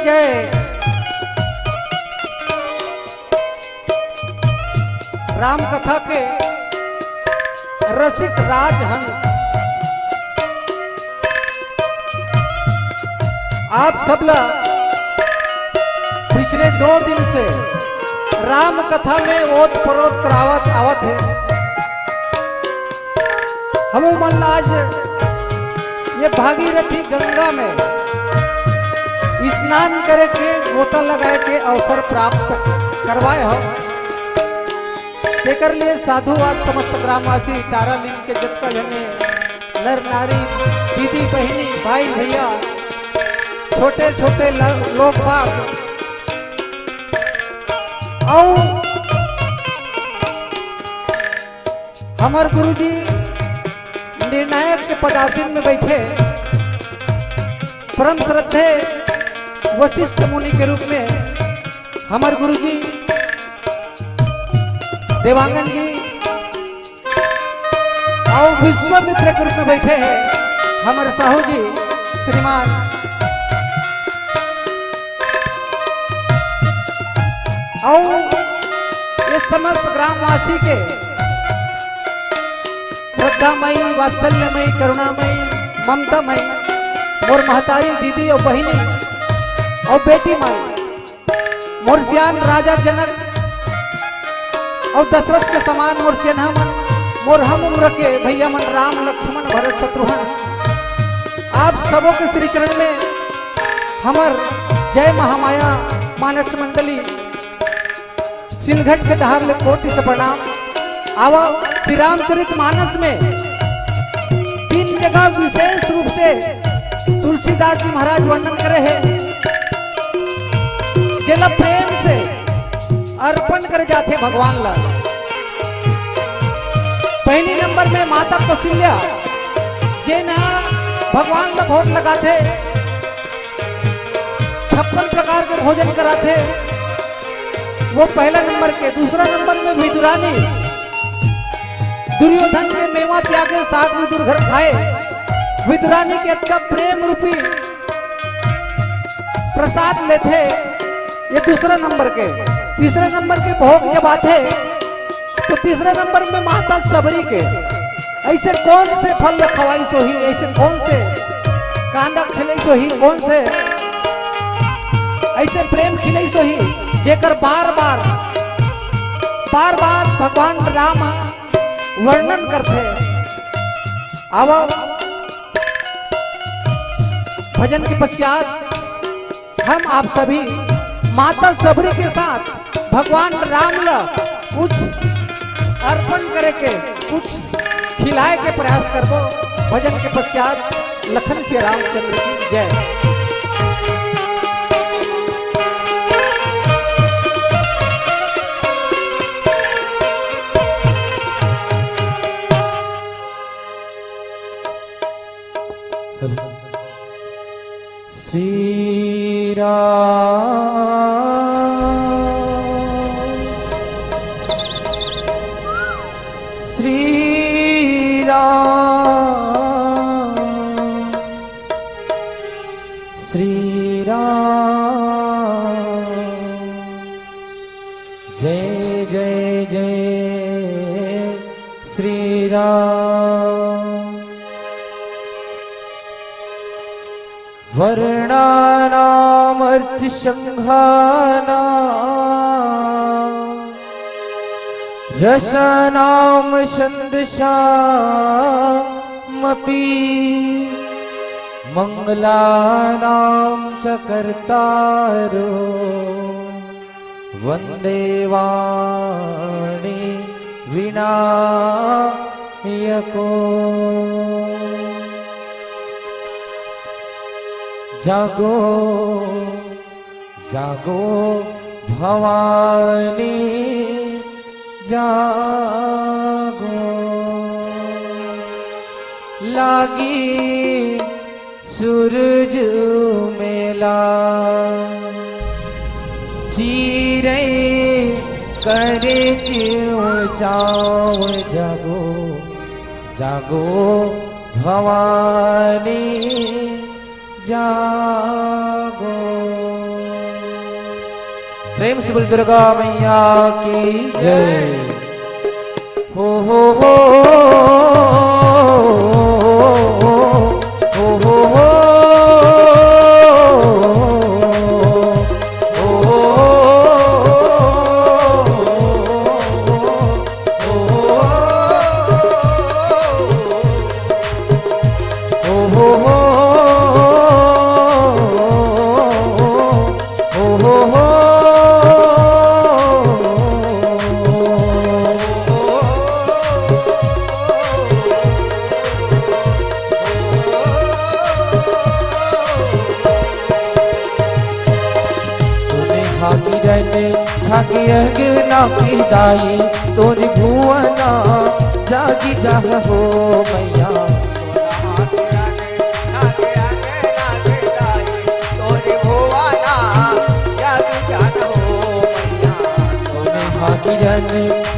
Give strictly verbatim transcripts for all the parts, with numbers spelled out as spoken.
के राम कथा के रसिक राजहंस आप सबला पिछले दो दिन से राम कथा में ओत प्रोत करावत आवत हे। हमू मन ला आज ये भागीरथी गंगा में स्नान करे के, गोता लगाए के अवसर प्राप्त करवाए हो। तेकर लिए साधुवाद समस्त ग्रामवासी, तारालिंग के जतका झने नर नारी, दीदी बहिनी, भाई भैया, छोटे छोटे ल-, लोग बाग, अउ हमर गुरुजी निर्णायक के पदासीन में बैठे परम श्रद्धे वशिष्ठ मुनि के रूप में हमर गुरुजी देवांगन जी अउ विश्वामित्र के रूप में बैठे हे हमर साहू जी श्रीमान। अउ ये समस्त ग्रामवासी के श्रद्धामयी, वात्सल्यमयी, करुणामयी, ममतामयी मोर महतारी, दीदी अउ बहिनी अउ बेटी मन, मोर सियान राजा जनक अउ दशरथ के समान मोर सेना मन, मोर हम उम्र के भैया मन राम लक्ष्मण भरत शत्रुघ्न, आप सबो के श्री चरण में हमर जय महामाया मानस मंडली सिलघट के डहार ले कोटि से प्रणाम। आवा श्री रामचरित मानस में तीन जगह विशेष रूप से तुलसीदास जी महाराज वर्णन करे हे, जेला प्रेम से अर्पण करे जाथे भगवान ला। पहली नंबर में माता कौशल्या, जेन ह भगवान ला भोग लगाथे, छप्पन प्रकार के भोजन कराथे, वो पहला नंबर के। दूसरा नंबर में विदुरानी, दुर्योधन के मेवा त्यागे, साग विदुर घर खाए। विदुरानी के अतका प्रेम रूपी प्रसाद लेथे, ये दूसरा नंबर के। तीसरा नंबर के भोग जब आथे, तो तीसरा नंबर में माता सबरी के। ऐसे कौन से फल खवाई सोही, ऐसे कौन से कांदा खिलाई सोही, कौन से ऐसे प्रेम खिलाई सोही, जेकर बार बार, बार बार भगवान राम वर्णन करथे। आवा, भजन के पश्चात हम आप सभी माता सबरी के साथ भगवान राम ला कुछ अर्पण करे के, कुछ खिलाए के प्रयास करबो। भजन के पश्चात लखन श्री रामचंद्र की जय। श्री राम, श्री राम, श्री राम। जय जय जय श्री राम। वर्णानामर्थसंघानां रसानां छन्दसामपि मङ्गलानां च कर्तारो वन्दे वाणी विनायको। जागो, जागो भवानी जागो, लागी सूरज मेला, चिरई करे चिव चाव। जागो, जागो भवानी जागो। प्रेम से बोल दुर्गा मैया की जय। हो, हो, हो, हो, हो, हो। तोरे हा किरण छाके अंगना के दाई, तोरे भुवना जागी जाह हो मैया। तोरे हा किरण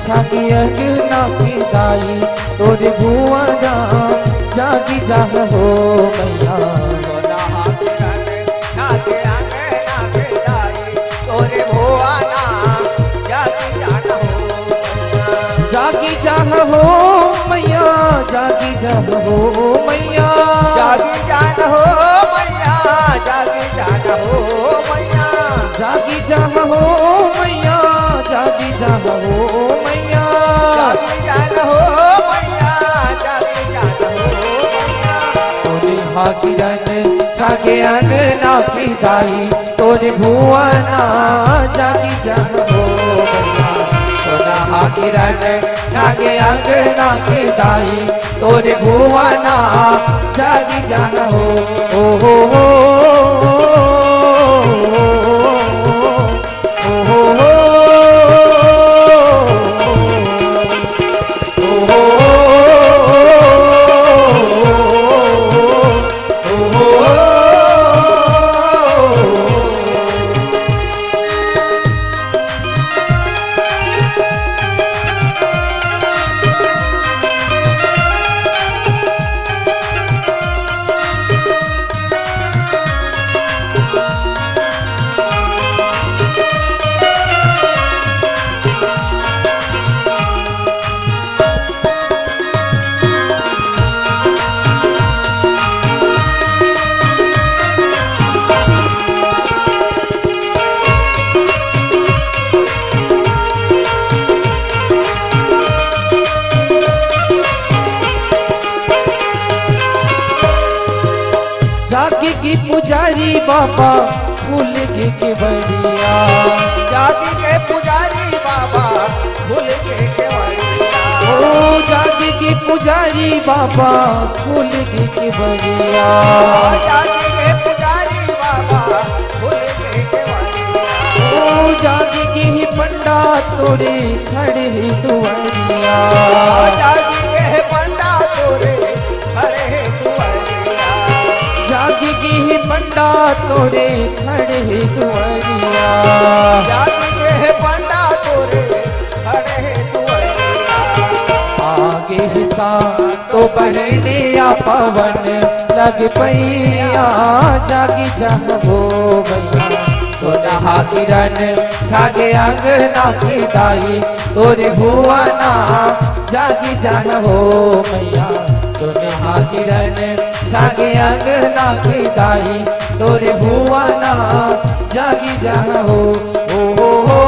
छाके अंगना के दाई, तोरे भुवना जागी जाह हो मैया। तोरे भुवना जागी जान हो मैया। जागी जान हो मैया, जागी जान हो मैया। जागी जान हो मैया, जागी जान हो मैया। जागी जान हो मैया, जागी जान हो मैया। जागी जान हो मैया, जागी जान हो मैया। तोरे हा किरण छाके अंगना के दाई, तोरे भुवना जागी जान हो मैया। तोरे हा किरण छाके अंगना के दाई, तोरे भुवना जागी जान हो। ओ हो हो, ओ हो हो। जागी के पुजारी बाबा, खुल गे केवड़िया। जागी के पुजारी बाबा, खुल गे केवड़िया। ओ जागी के पुजारी बाबा, खुल गे केवड़िया। जागी के पुजारी बाबा, खुल गे केवड़िया। ओ जागी के ही पंडा तोरे खड़े हे दुआरिया। जागी के पंडा तोरे खड़े हे दुआरिया। जागी के ही पंडा तोरे खड़े हे दुआरिया। जागी के पंडा तोरे खड़े हे दुआरिया। आगे हिस्सा तो बहिनिया पवन लग पैया, जागी जान हो मैया। सोनहा किरण छागे अंगना के दाई, तोरे भुवना जागी जान हो मैया। सोनहा किरण छागे अंगना के दाई, तोरे भुवना जागी जान हो। ओ हो हो।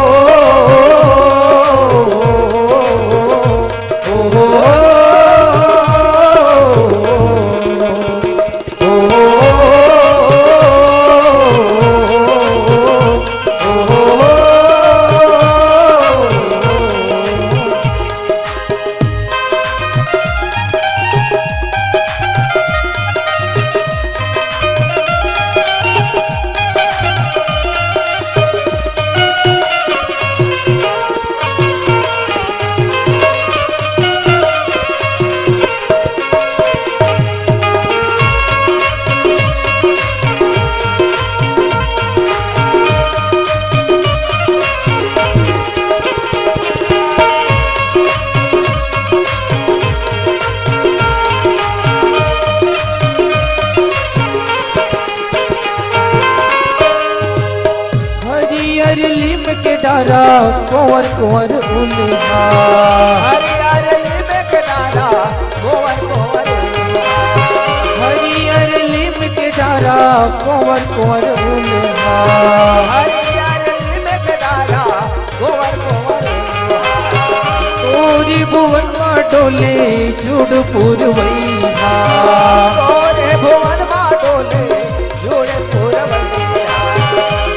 डारा कोंवर कोंवर उल्हा। हरियर लीम के डारा कोंवर कोंवर उल्हा। हरियर लीम के डारा कोंवर कोंवर उल्हा। हरियर लीम के डारा कोंवर कोंवर उल्हा। तोरी भुवन मा डोले जुड़ पुरवैया। तोरे भुवन मा डोले जुड़ पुरवैया।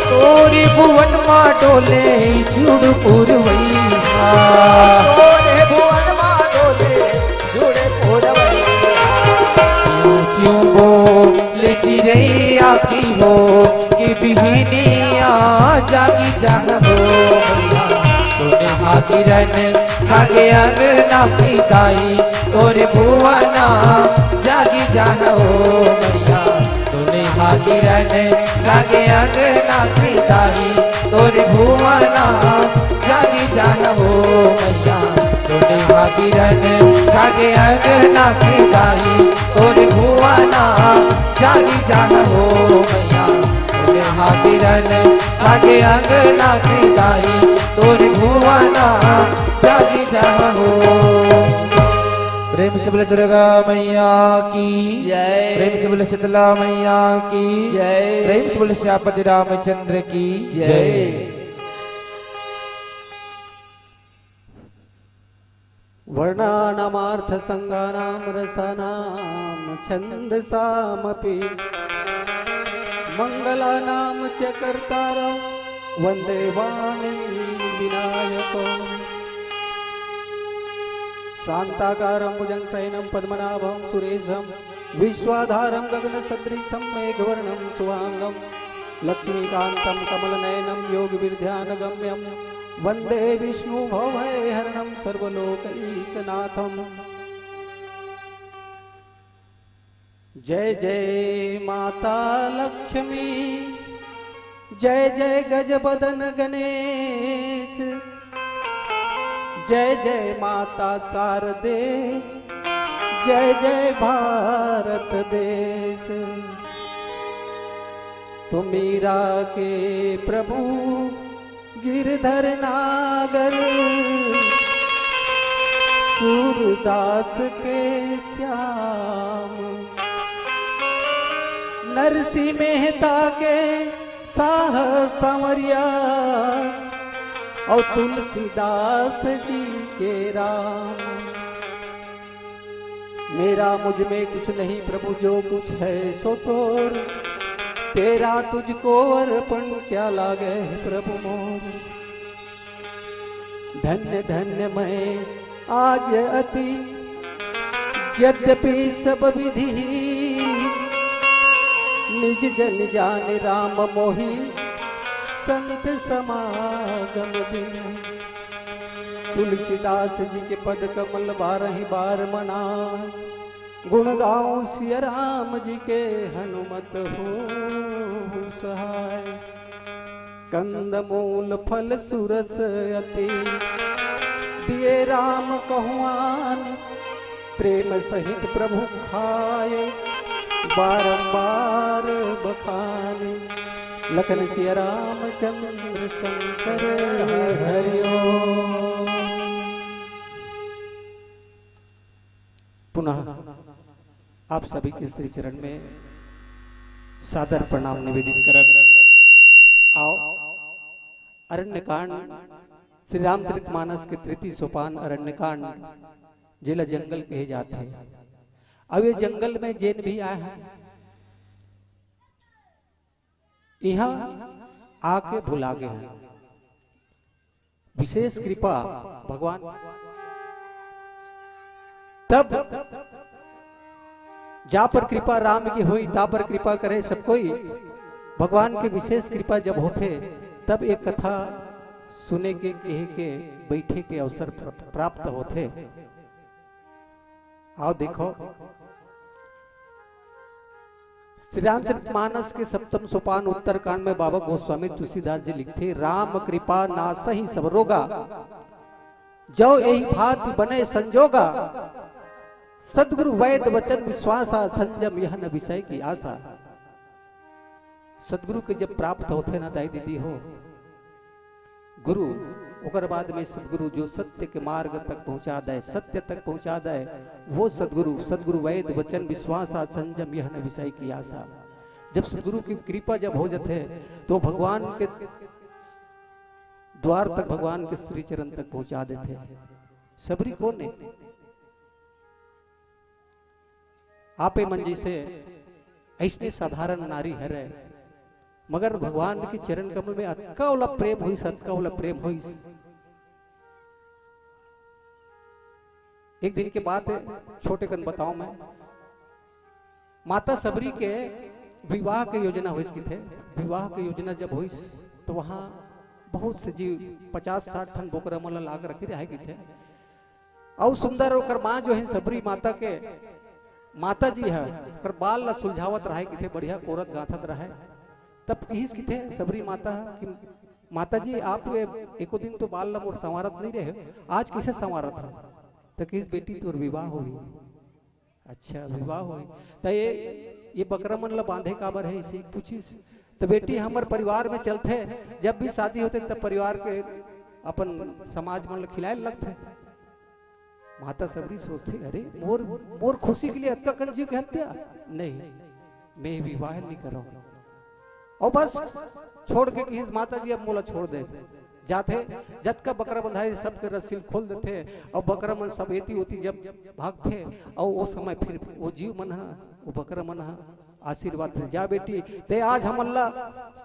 तोरी भुवन मा डोले जुड़ पुरवैया। तोरे भुवन मा डोले जुड़ पुरवैया। चिउं चिउं बोले चिरैया की हो कि बिहनिया जागी जान हो मैया। सोने हा किरण छागे अंगना की दाई तोरे भुवना जागी जान हो मैया। सोने हा किरण छागे अंगना की दाई तोरे भुवना जागी जान हो मैया। सोने हा किरण छागे अंगना की दाई तोरे भुवना जागी जान हो मैया। सोने हा किरण छागे अंगना की दाई तोरे भुवना जागी जान हो। प्रेम से बोले दुर्गा मैया की जय। प्रेम से बोले शीतला मैया की जय। प्रेम से बोले सियापति रामचंद्र की जय। वर्णानामार्थसङ्गानां रसानां छन्दसामपि। मङ्गलानां च कर्तारं वन्दे वाणीविनायकम्। शान्ताकारं भुजगशयनं पद्मनाभं सुरेशं विश्वाधारं गगनसदृशं मेघवर्णं शुभाङ्गं लक्ष्मीकान्तं कमलनयनं योगिभिर्ध्यानगम्यं वन्दे विष्णुभवभयहरणं सर्वलोकैकनाथम्। जय जय माता लक्ष्मी, जय जय गजबदन गणेश, जय जय माता शारदे, जय जय भारत देश। तो मीरा के प्रभु गिरधर नागर, सूरदास के श्याम, नरसी मेहता के साह संवरिया, और तुलसीदास जी के राम। मेरा मुझ में कुछ नहीं प्रभु, जो कुछ है सो तोर। तेरा तुझको अर्पण क्या लागे है प्रभु मोर। धन्य धन्य मैं आज अति, यद्यपि सब विधि निज जन जान राम मोहि संत समागम दिन। तुलसीदास जी के पद कमल बारह बार मनावै, गुण गाऊं सिया राम जी के हनुमत होहू सहाय। कंद मूल फल सुरस अति, दिए राम कहु आन, प्रेम सहित प्रभु खाए, बारंबार बखाने। लखन सिया रामचंद्र शंकर हरि ओम। पुनः आप सभी के श्री चरण में सादर प्रणाम निवेदित करत आओ। अरण्यकांड, श्री रामचरितमानस के तृतीय सोपान अरण्यकांड, जेला जंगल कहे जात हे। अब ये जंगल में जेन भी आए हैं, इहाँ आके भुला गे हैं। विशेष कृपा भगवान तब जा पर कृपा राम की होई, ता पर कृपा करे सब कोई। भगवान के विशेष कृपा जब होथे, तब एक कथा सुने के, कहे के, बैठे के अवसर प्र-, प्राप्त होथे। आओ देखो, श्री रामचरितमानस के सप्तम सोपान उत्तरकांड में बाबा गोस्वामी तुलसीदास जी लिखथे, "राम कृपा नासहि सब रोगा, जो एहि भांति बने संजोगा। सतगुरु वैद वचन विश्वासा, संजम यह न विषय की आशा।" सतगुरु के जब प्राप्त होथे ना दाई दीदी हो, गुरु, ओकर बाद में सदगुरु, जो सत्य के मार्ग तक पहुंचा दे, सत्य तक पहुंचा दे, वो सदगुरु। सदगुरु वैद वचन विश्वास, आज संजम यह न विषय की आशा। जब सदगुरु की कृपा जब हो जाते, तो भगवान के द्वार तक, भगवान के श्री चरण तक पहुंचा देते। सबरी कोन हे? आपे मन जैसे ऐसने साधारण नारी हरे, मगर भगवान के चरण कमल में अतका ओला प्रेम होइस, अतका ओला प्रेम होइस। एक दिन के बात हे, छोटे कन बताओं मैं। माता सबरी के विवाह के योजना होइस किथे। विवाह के योजना जब होइस, तो वहाँ बहुत से जीव, पचास साठ ठन बोकरा मन ला लाग रखे रहे किथे। अउ सुंदर ओकर माँ जो है, सबरी माता के माता जी ह, ओकर बाल ला सुलझावत रहे किथे, बढ़िया कोरत गांथत रहे। तब किहिस किथे सबरी माता ह कि माता जी, आप ये एको दिन तो बाल ला मोर संवारत नहीं रहे, आज किसे संवारत हो? त किहिस, बेटी, तोर विवाह होही। अच्छा, विवाह होही। त ये, ये बकरा मन ला बांधे काबर है, इसे पूछिस। त बेटी, हमर परिवार में चलथे, जब भी शादी होथे, तब परिवार के, अपन समाज मन ला खिलाए लगथे। माता सबरी सोचथे, अरे, मोर, मोर खुशी के लिए अतका कन जीव के हत्या? नहीं, मैं विवाह नहीं करव। अउ बस, छोड़ के किहिस, माता जी, अब मोला छोड़ दे। जाथे, जतका बकरा बंधाए, सबके रस्सी ल खोल देथे, अउ बकरा मन सब एती ओती जब भागथे, अउ ओ समय फिर ओ जीव मन ह, ओ बकरा मन ह आशीर्वाद दे, जा बेटी, ते आज हमन ला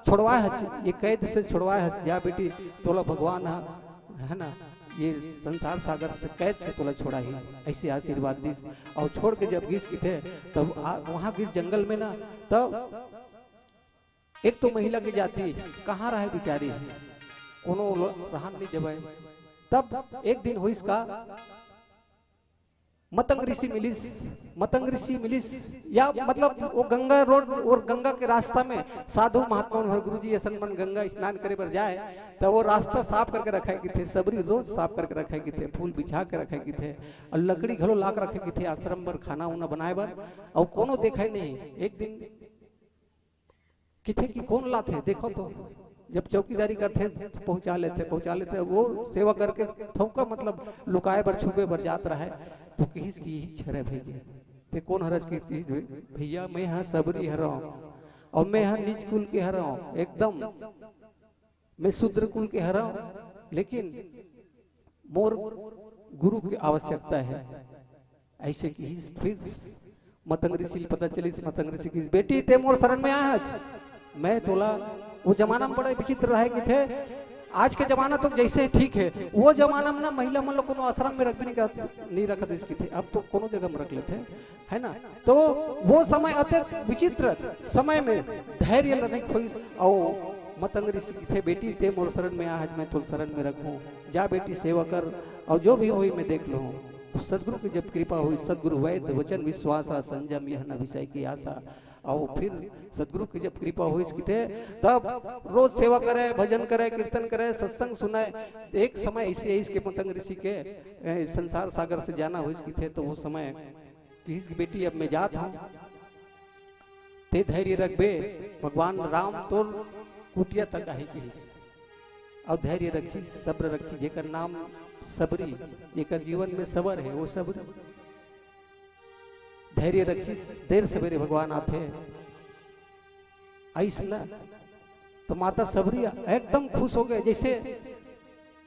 छोड़वाए हस, ये कैद से छोड़वाए हस, जा बेटी, तोला भगवान ह, है ना, ये संसार सागर से, कैद से तोला छोड़ाही, ऐसे आशीर्वाद दिस। अउ छोड़ के जब गिस किथे, तब आ, वहाँ गिस जंगल में ना, तब एक तो महिला के जाति कहाँ रहे बिचारी, कोनो लो-, रहन नहीं देवय। तब एक दिन होइस का, मतंग ऋषि मिलिस, मतंग ऋषि मिलिस, या मतलब वो गंगा रोड और गंगा के रास्ता में साधु महात्मा मन हर, गुरुजी असन मन गंगा स्नान करे बर जाए, त वो रास्ता साफ करके रखे किथे, सबरी रोज साफ करके रखे किथे, फूल बिछा के रखे किथे, और लकड़ी घलो ला के रखे किथे आश्रम बर, खाना उना बनाए बर, और कोनो देखे नहीं। एक दिन किथे कि कोन लाथे, देखो तो, जब चौकीदारी करथे तो पहुंचा लेथे, पहुंचा लेथे, वो सेवा करके थोका, मतलब, लुकाए बर, छुपे बर जात रहे, तो किहिस कि इही हरे भैया। ते कोन हरस? कि किहिस, भैया, मैं हा सबरी हरव, और मैं हा नीच कुल के हरव, एकदम मैं शूद्र कुल के हरव, लेकिन मोर गुरु की आवश्यकता है। ऐसे किहिस, फिर मतंग ऋषि ल पता चलिस, मतंग ऋषि किहिस, बेटी, ते मोर शरण में आ आज, मैं तोला, वो जमाना में बड़ा विचित्र रहे किथे, आज के जमाना तो जैसे ठीक है, वो जमाना में ना महिला मन ला कोनो आश्रम में रख भी नहीं कर, नहीं रखत रिहिस किथे, अब तो कोनो जगह में रख लेथे, है ना? तो वो समय अत्यंत विचित्र समय में धैर्य ल नहीं खोइस, अउ मतंग ऋषि किथे, बेटी, ते मोर शरण में आ, आज मैं तोर शरण में रखूं, जा बेटी, सेवा कर, और जो भी होही मैं देख लूं। सदगुरु की जब कृपा होइस, सदगुरु वैद वचन विश्वास, आ संजम यह न विषय की आशा। और फिर सदगुरु की जब कृपा होइस किथे, तब रोज सेवा करे, भजन करे, कीर्तन करे, सत्संग सुने। एक समय ऐसे आइस के मतंग ऋषि के, ए, संसार सागर से जाना होइस किथे, तो वो समय किहिस कि बेटी, अब मैं जात हूं, ते धैर्य रखबे, भगवान राम तोर कुटिया तक आही, किहिस। अउ धैर्य रखिस, सब्र रखिस, जेकर नाम सबरी, जेकर जीवन में सबर है, वो सबरी। धैर्य रखिस, देर सवेरे भगवान आथे। आइस ना, तो माता सबरी एकदम खुश हो गए, जैसे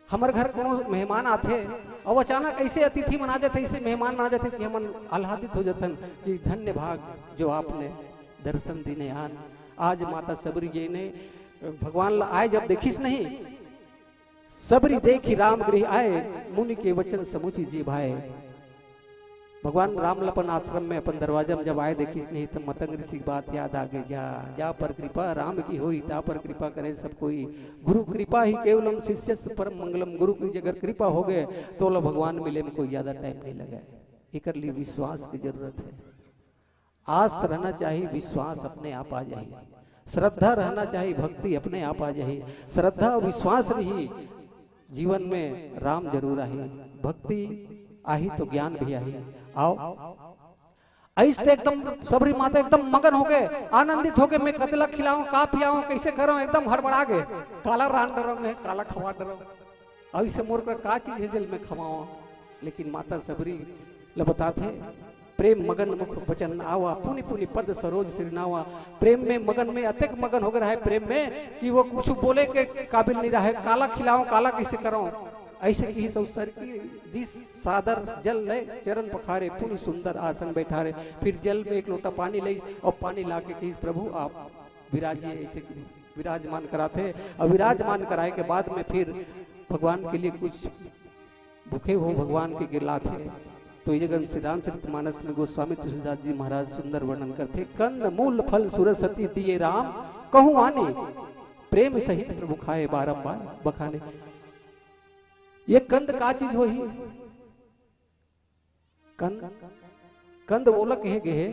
हमर घर कोनो मेहमान आथे, अउ अचानक ऐसे अतिथि मन आ जाथे, ऐसे मेहमान मन आ जाथे कि हमन आह्लादित हो जाथन कि धन्य भाग जो आपने दर्शन दीने आन। आज माता सबरी जी ने भगवान ला आए जब देखिस नहीं, सबरी देखि राम गृह आए, मुनि के वचन समुझि जी भाए। भगवान राम ल अपन आश्रम में, अपन दरवाजा में जब आए देखिस नहीं, त मतंग ऋषि की बात याद आ गई, जा, जा पर कृपा राम की होई, ता पर कृपा करे सब कोई। गुरु कृपा ही केवलम शिष्यस्य परम मंगलम। गुरु की अगर कृपा हो गए, तो ओला भगवान मिले में कोई ज्यादा टाइम नहीं लगे। एकर लिए विश्वास की जरूरत है। आस रहना चाहिए, विश्वास अपने आप आ जाही। श्रद्धा रहना चाहिए, भक्ति अपने आप आ जाही। श्रद्धा अउ विश्वास रही, जीवन में राम जरूर आही। भक्ति आही तो ज्ञान भी आही। आओ, अइस ते एकदम सबरी माता एकदम मगन होगे, आनंदित होगे, मैं कतेला खिलाऊं, का पियाऊं, कैसे करूं, एकदम हड़बड़ा गे। काला रांध डरंव मैं, काला खवा डरंव, अइसे मोर कर का चीज हे जेल मैं खवाऊं। लेकिन माता सबरी ल बताथे, प्रेम मगन मुख बचन आवा, पुनि पुनि पद सरोज सिरनावा। प्रेम में मगन में अतेक मगन होगे रहे प्रेम में कि वो कुछ बोले के काबिल नहीं रहे, काला खिलाऊं, काला कैसे करूं। अइसे किहिस अउ सरकी दिस सादर जल लय चरण पखारे, पुनि सुंदर आसन बैठारे। फिर जल में एक लोटा पानी लइस अउ पानी लाके किहिस, प्रभु आप विराजिए, अइसे कि विराजमान कराथे। अउ विराजमान कराए के बाद में फिर भगवान के लिए कुछ भूखे हो भगवान के गिलाथे। तो ये जगह श्री रामचरित मानस में गोस्वामी तुलसीदास जी महाराज सुंदर वर्णन करथे, कंद मूल फल सुरसती दिए राम कहूँ आने, प्रेम सहित प्रभु खाए बारंबार बखाने। ये कंद का चीज होही? कंद, कंद ओला कहे गे हे,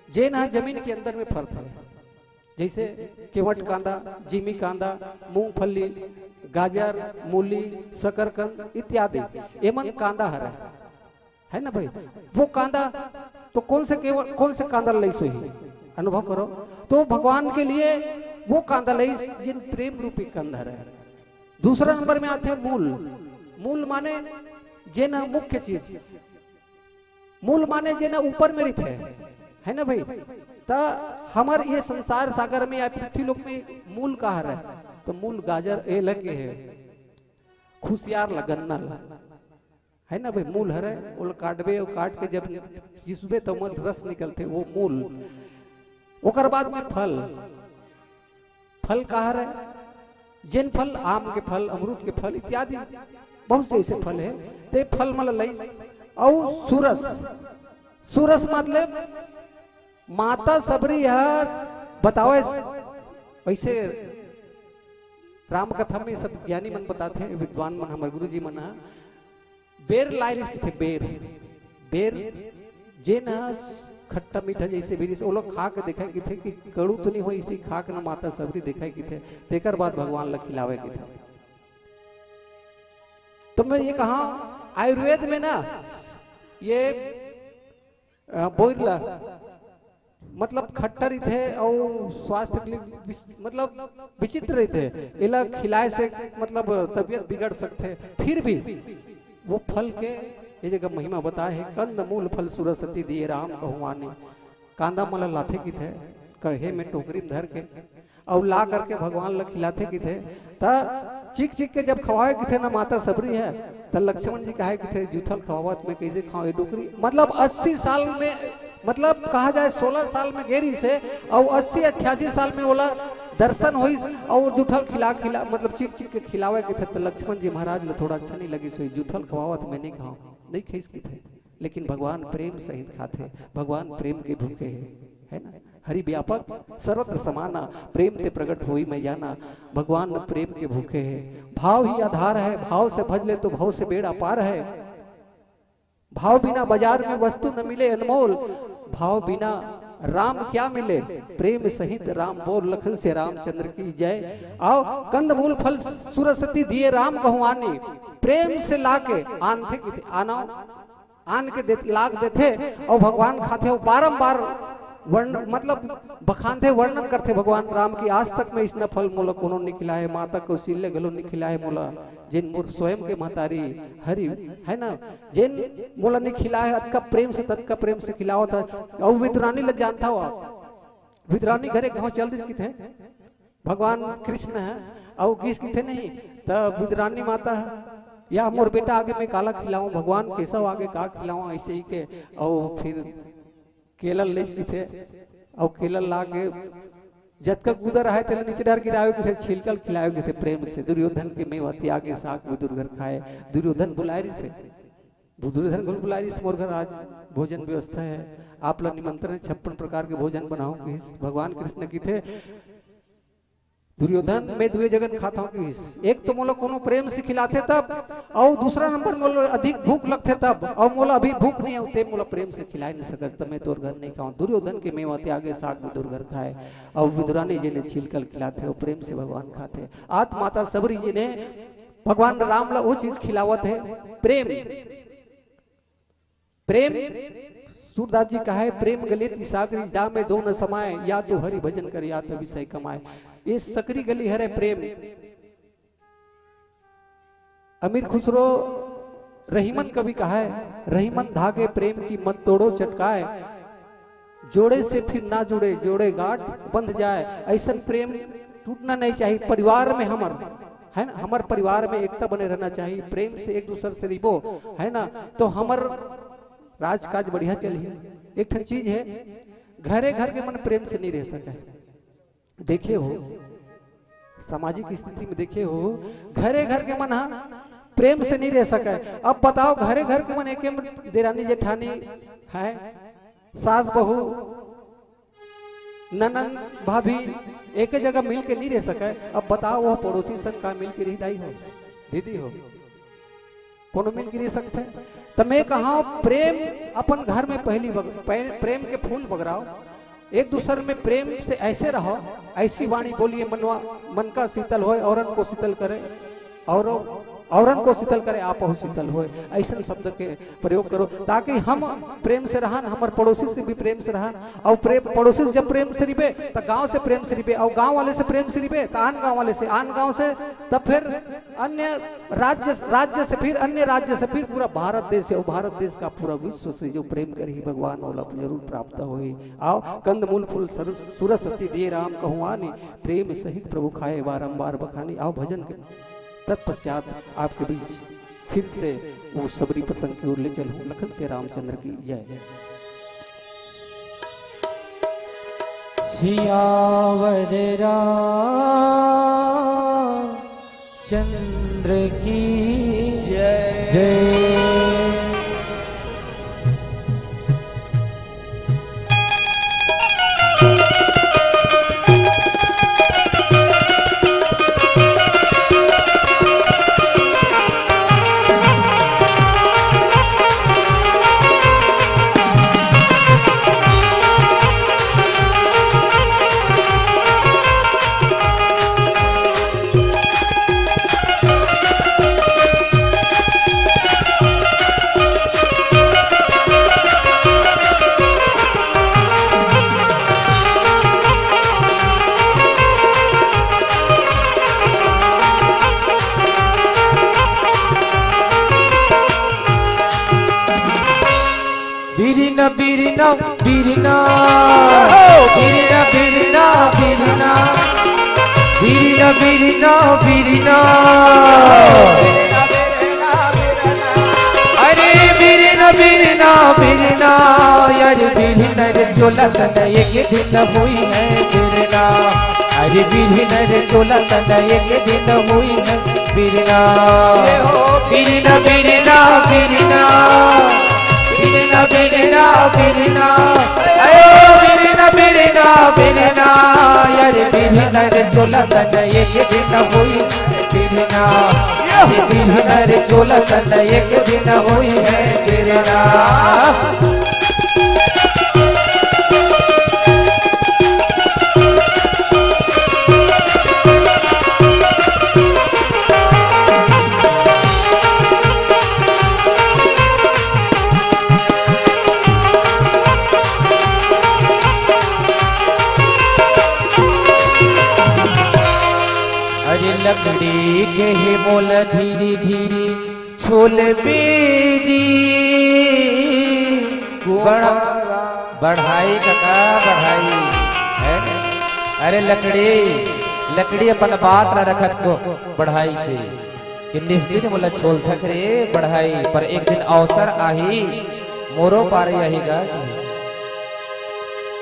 जेन ह जमीन के अंदर में फरथे, जैसे केवट कांदा, जिमी कांदा, मूंगफली, गाजर, मूली, शकरकंद इत्यादि, एमन कांदा हरय, है ना भाई? वो कांदा तो कौन से केवट, कौन से कांदा लइस होही? अनुभव करो। तो भगवान के लिए वो कांदा लइस जिन प्रेम रूपी कंद हरय। दूसरा नंबर में आथे मूल। मूल माने जेन ह मुख्य चीज, मूल माने जेन ह ऊपर में रहिथे, है ना भाई? त हमर ये संसार सागर में या पृथ्वी लोक में मूल का हरय? तो मूल गाजर ए लगे हे, खुशियार ला, गन्ना ला, है ना भाई? मूल हरय, ओला काटबे अउ काट के जब पीसबे त ओमन रस निकलथे, वो मूल। ओकर बाद में फल, फल का हरय? जेन फल, आम के फल, अमरूद के फल इत्यादि बहुत से ऐसे फल है, ते फल मन ल लइस। अउ सुरस, सुरस मतलब माता सबरी ह बतावय, वैसे राम कथा में सब ज्ञानी मन बताथे, विद्वान मन, हमर गुरु जी मन ह बेर लाय रिस किथे, बेर, बेर जेन ह खट्टा मीठा जैसे भी रिस, ओला खा के देखय किथे कि कड़ू तो नहीं हो, इसे खा के ना माता सबरी देखय किथे, तेकर बाद भगवान ला खिलावे किथे। तो मैं ये कहा, आयुर्वेद में ना ये अ, बोइर ला मतलब खट्टा रहिथे अउ स्वास्थ्य के लिए विस-, मतलब विचित्र रहिथे। एला खिलाए से मतलब तबीयत बिगड़ सकथे। फिर भी वो फल के ये जगह महिमा बताए हे, कंद मूल फल सुरसती दिए राम कहूँ आने। कांदा मन ल लाथे किथे, कहे में टोकरी में धर के अउ ला करके भगवान ल खिलाथे किथे। त चीख चीख के जब खवाए किथे ना माता सबरी है, त लक्ष्मण जी कहे किथे, जूठल खवावत में कैसे खाओ ये डोकरी? मतलब अस्सी साल में, मतलब कहा जाए सोलह साल में गे रिस हे, अउ अस्सी अट्ठासी साल में ओला दर्शन होइस, अउ जूठल खिला खिला, मतलब चीख चीख के खिलावे किथे, त लक्ष्मण जी महाराज ल थोड़ा अच्छा नहीं लगिस होही, जूठल खवावत में नहीं खाओ, नहीं खाइस किथे। लेकिन भगवान प्रेम सहित खाथे, भगवान प्रेम के भूखे हे, है ना? हरि व्यापक सर्वत्र समाना, प्रेम ते प्रगट होई मैं जाना। भगवान प्रेम के भूखे हे, भाव ही आधार है, भाव से भज ले तो भव से बेड़ा पार है। भाव बिना बाजार में वस्तु न मिले अनमोल, भाव बिना राम क्या मिले, प्रेम सहित राम बोल, लखन से रामचंद्र की जय। आओ, कंदमूल फल सुरसती दिए राम कहूँ आने, प्रेम से लाके आनथे किथे, आना आन के दे, लाग देथे अउ भगवान खाथे, अउ बारंबार वर्ण, मतलब बखानथे, वर्णन करथे भगवान राम की, आज तक में इसना फल मोला कोनो नहीं खिलाए, माता कौशल्या घलो नहीं खिलाए मोला, जेन मोर स्वयं के महतारी हरि, है ना, जेन मोला नहीं खिलाए, अतका प्रेम से, ततका प्रेम से खिलावत हे। अउ विदुरानी ल जानथव, विदुरानी घरे गाँव चल दिस किथे, भगवान कृष्ण है, अउ गिस किथे नहीं, त विदुरानी माता है, या मोर बेटा आगे मैं काला खिलाऊं, भगवान केशव आगे का खिलाऊं, ऐसे ही के, अउ फिर केला ले किथे, अउ केला ला के जतका गुदर आहे तेला नीचे डार गिरावे किथे, छिलकल खिलावे किथे प्रेम से। दुर्योधन के मेवा त्यागे साग विदुर घर खाए, दुर्योधन बुलाए रिसे, दुर्योधन घलो बुलाए रिस, मोर घर आज भोजन व्यवस्था है, आप ला निमंत्रण है, छप्पन प्रकार के भोजन बनाओ किहिस। भगवान कृष्ण किथे, दुर्योधन, मैं दुए जगन खाता हूँ किहिस। एक तो मोला कोनो प्रेम से खिलाथे तब, अउ दूसरा नंबर मोला अधिक भूख लगथे तब, अउ मोला अभी भूख नहीं है, ते मोला प्रेम से खिलाए नहीं सकत, त मैं तोर घर नहीं खाऊं। दुर्योधन के मेवा त्यागे साग विदुर घर खाए, अउ विदुरानी जेने छिलकल खिलाथे, वो प्रेम से भगवान खाथे। आत माता सबरी जेने भगवान राम ला वो चीज खिलावत है, प्रेम। प्रेम सूरदास जी कहे, "प्रेम गले ती सागरी, जा में दो न समाए, या तो हरि भजन कर, या तो विषय कमाए।" ये सकरी गली हरे प्रेम। अमीर खुसरो रहीमन कवि कहे, "रहीमन धागे प्रेम की मत तोड़ो चटकाए, जोड़े से फिर ना जुड़े, जोड़े गांठ बंध जाए।" ऐसन प्रेम टूटना नहीं चाहिए। परिवार में हमर, है ना, हमर परिवार में एकता बने रहना चाहिए, प्रेम से एक दूसर से रिबो, है ना, तो हमर राजकाज बढ़िया चलही। एक ठन चीज है, घरे घर के मन प्रेम से नहीं रह सके। देखे हो, सामाजिक स्थिति में देखे हो, घरे घर के मन हा प्रेम से नहीं रह सके। अब बताओ, घरे घर के मन एक देरानी जेठानी है, सास बहू, ननंद भाभी एक जगह मिल के नहीं रह सके। अब बताओ, वो पड़ोसी सन का मिल के रही दाई हो, दीदी हो, कोनो मिल के रह सकते? तो मैं कहा, प्रेम अपन घर में पहली बग-, प्रे-, प्रेम के फूल बगराओ, एक दूसर में प्रेम से ऐसे रहो, ऐसी वाणी बोलिए, मनवा, मन का शीतल होए, औरन को शीतल करे, और औरन को शीतल करे, आपहु शीतल होए। ऐसन शब्द के प्रयोग करो, ताकि हम प्रेम से रहन, हमर पड़ोसी से भी प्रेम से रहन, और प्रेम, पड़ोसी से जब प्रेम से रिबे, तो गांव से प्रेम से रिबे, और गांव वाले से प्रेम से रिबे, तो आन गांव वाले से, आन गांव से, तब फिर अन्य राज्य, राज्य से, फिर अन्य राज्य से, फिर पूरा भारत देश से, और भारत देश का पूरा विश्व से जो प्रेम करही भगवान, ओला जरूर प्राप्त होही। आओ, कंद मूल फूल सर-, सुरस अति दिए राम कहूँ आनी, प्रेम सहित प्रभु खाए बारंबार बखानी। आओ, भजन के तत्पश्चात आपके बीच फिर से वो सबरी प्रसंग की ओर ले चलूं। लखन से रामचंद्र की जय। सियावर रामचंद्र की जय। जय। बिरिना बिरिना बिरिना, बिरिना बिरिना बिरिना, बिरिना बिरिना बिरिना। अरे बिरिना बिरिना बिरिना, यार बिरिना रे चोला तन एक दिन हुई है बिरिना। अरे बिरिना रे चोला तन एक दिन हुई है बिरिना। बिरिना बिरिना बिरिना, बिरिना बिरिना बिरिना, अयो बिरिना बिरिना बिरिना, यार बिरिना रे चोला तन एक दिन हुई बिरिना। बिरिना रे चोला तन एक दिन हुई है बिरिना। अरे लकड़ी के हे मोला धीरे धीरे छोल बेजी। बढ़-, बढ़ाई कका, बढ़ाई। है? अरे लकड़ी, लकड़ी अपन बात ला रखत को बढ़ाई से। कि निस दिन मोला छोलथस रे बढ़ाई, पर एक दिन अवसर आही, मोरो पारी आही गा।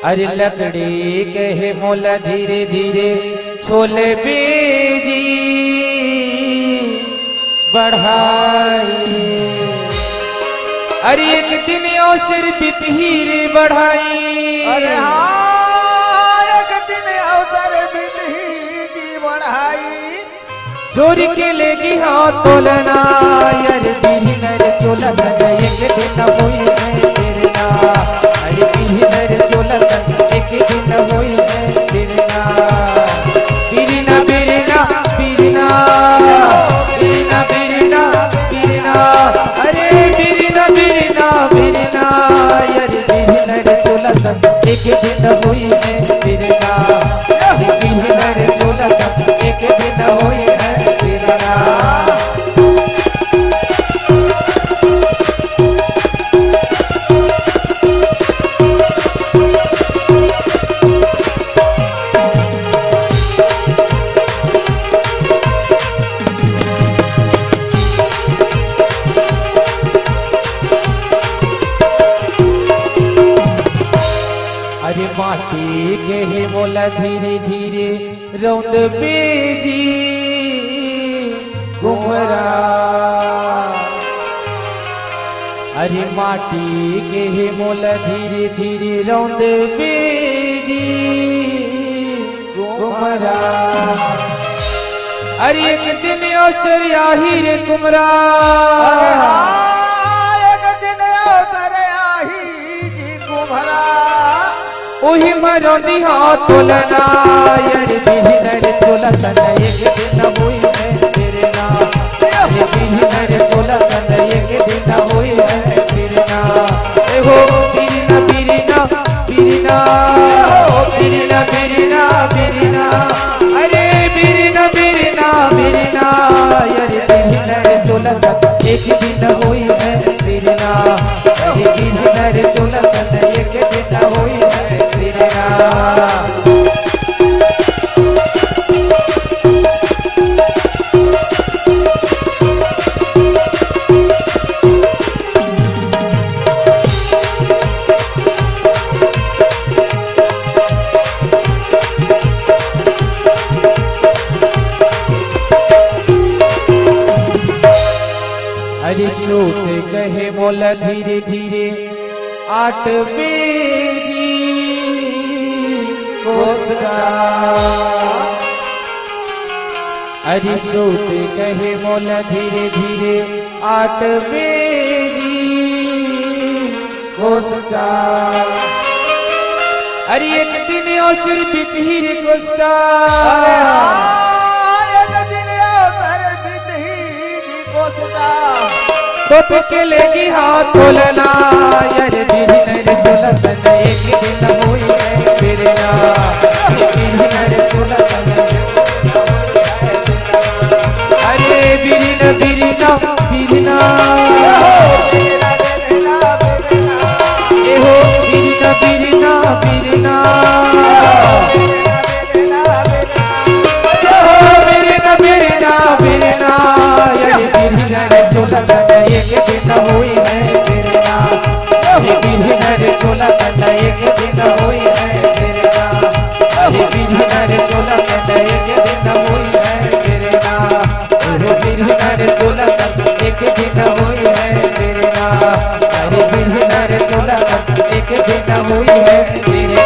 अरे लकड़ी के हे मोला धीरे धीरे छोल बेजी बढ़ाई। अरे एक दिन अवसर बितही रे बढ़ाई। अरे हाँ, एक दिन अवसर बितही जी बढ़ाई। चोरी के लेगी हाँ तोलना, यार बिरिना रे चोला तन एक दिन हुई है बिरिना। अरे बिरिना रे चोला तन एक दिन हुई है बिरिना। बिरिना बिरिना बिरिना, बिरिना बिरिना बिरिना, अरे बिरिना बिरिना बिरिना, यार एक दिन होई है फिर ना, एक दिन है रे चोला, एक दिन होई है फिर ना। अरे माटी के हे मोला धीरे धीरे रौंद बेजी कुम्हरा। अरे माटी के हे मोला धीरे धीरे रौंद बेजी कुम्हरा। अरे एक दिन अवसर आही रे कुम्हरा। अरे हाँ, एक दिन अवसर आही जी कुम्हरा। ओही म रौंदी हा तोला ना, अरे बिहनर चोला तन एक दिन होई है फिर ना। अरे बिहनर चोला तन एक दिन होई है फिर ना। ए हो बिरना, बिरना, बिरना, ओ बिरना, बिरना, बिरना। अरे बिरना, बिरना, बिरना। अरे बिहनर चोला तन एक दिन होई है फिर ना। अरे बिहनर चोला तन एक दिन होई है फिर ना। अरे सोत कहे मोला धीरे धीरे आठ बेजी कोसका। अरे सोत कहे मोला धीरे धीरे आठ बेजी कोसका। अरे एक दिन अवसर बितही रे कोसका। अरे हाँ, एक दिन अवसर बितही जी कोसका। तो पिके लेगी हाथ तोलना, अरे बिहनर चोला तन एक दिन होई है फिर ना। अरे बिहनर चोला तन, अरे बिरिना, बिरिना, बिरिना। ए हो बिरिना, बिरिना, बिरिना। ए हो बिरिना, बिरिना, बिरिना। अरे बिहनर चोला तन एक दिन होई है फिर ना। अरे बिहनर चोला तन एक दिन होई है फिर ना। अरे बिहनर चोला तन एक दिन होई है फिर ना। अरे बिहनर चोला तन एक दिन होई है फिर ना। अरे बिहनर चोला तन एक दिन होई है फिर ना।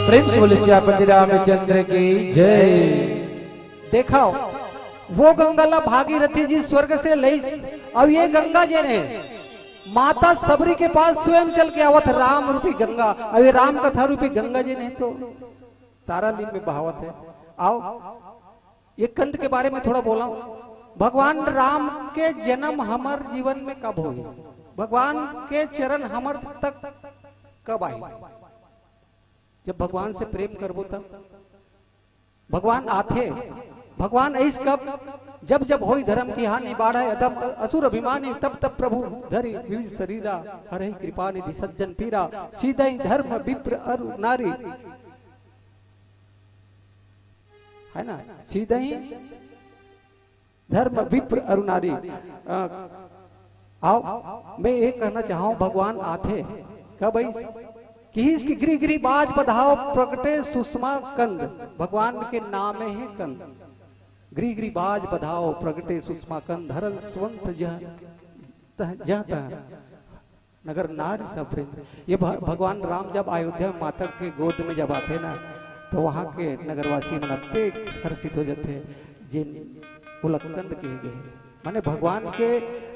प्रेम से बोले सियापति रामचंद्र की जय। देखव, वो गंगा ला भागीरथी जी स्वर्ग से लइस, अउ ये गंगा जेन हे, माता सबरी के पास स्वयं चल के आवत हे, राम रूपी गंगा, अउ ये राम कथा रूपी गंगा जेन हे तो तारा लीन में बहावत हे। आव, ये कंद के बारे में थोड़ा बोला। भगवान राम के जन्म हमर जीवन में कब होही? भगवान के चरण हमर तक कब आही? जब भगवान से प्रेम करबो तब। भगवान आथे, भगवान अइस कब? जब जब होई धर्म की हानि, बाढ़ै अधम असुर अभिमानी, तब तब प्रभु धरि विविध शरीरा, हरहि कृपा निधि सज्जन पीरा, सीधहि धर्म विप्र अरु नारी, है ना, सीधहि धर्म विप्र अरु नारी। अ, आव, मैं ये कहना चाहूं, भगवान आथे कब अइस? किहिस कि गृह गृह बाज बधाव, प्रगटे सुषमा कंद, भगवान के नामे हे कंद। गृह गृह बाज बधाव, प्रगटे सुषमा कंद, हरल स्वंथ जह तह, जह तह। नगर नारी सब वृंद। ये भ-, भगवान राम जब अयोध्या में माता के गोद में जब आथे ना, तो वहाँ के नगरवासी मन अतेक हर्षित हो जाथे, जेन ओला कंद कहे गे हे। माने भगवान के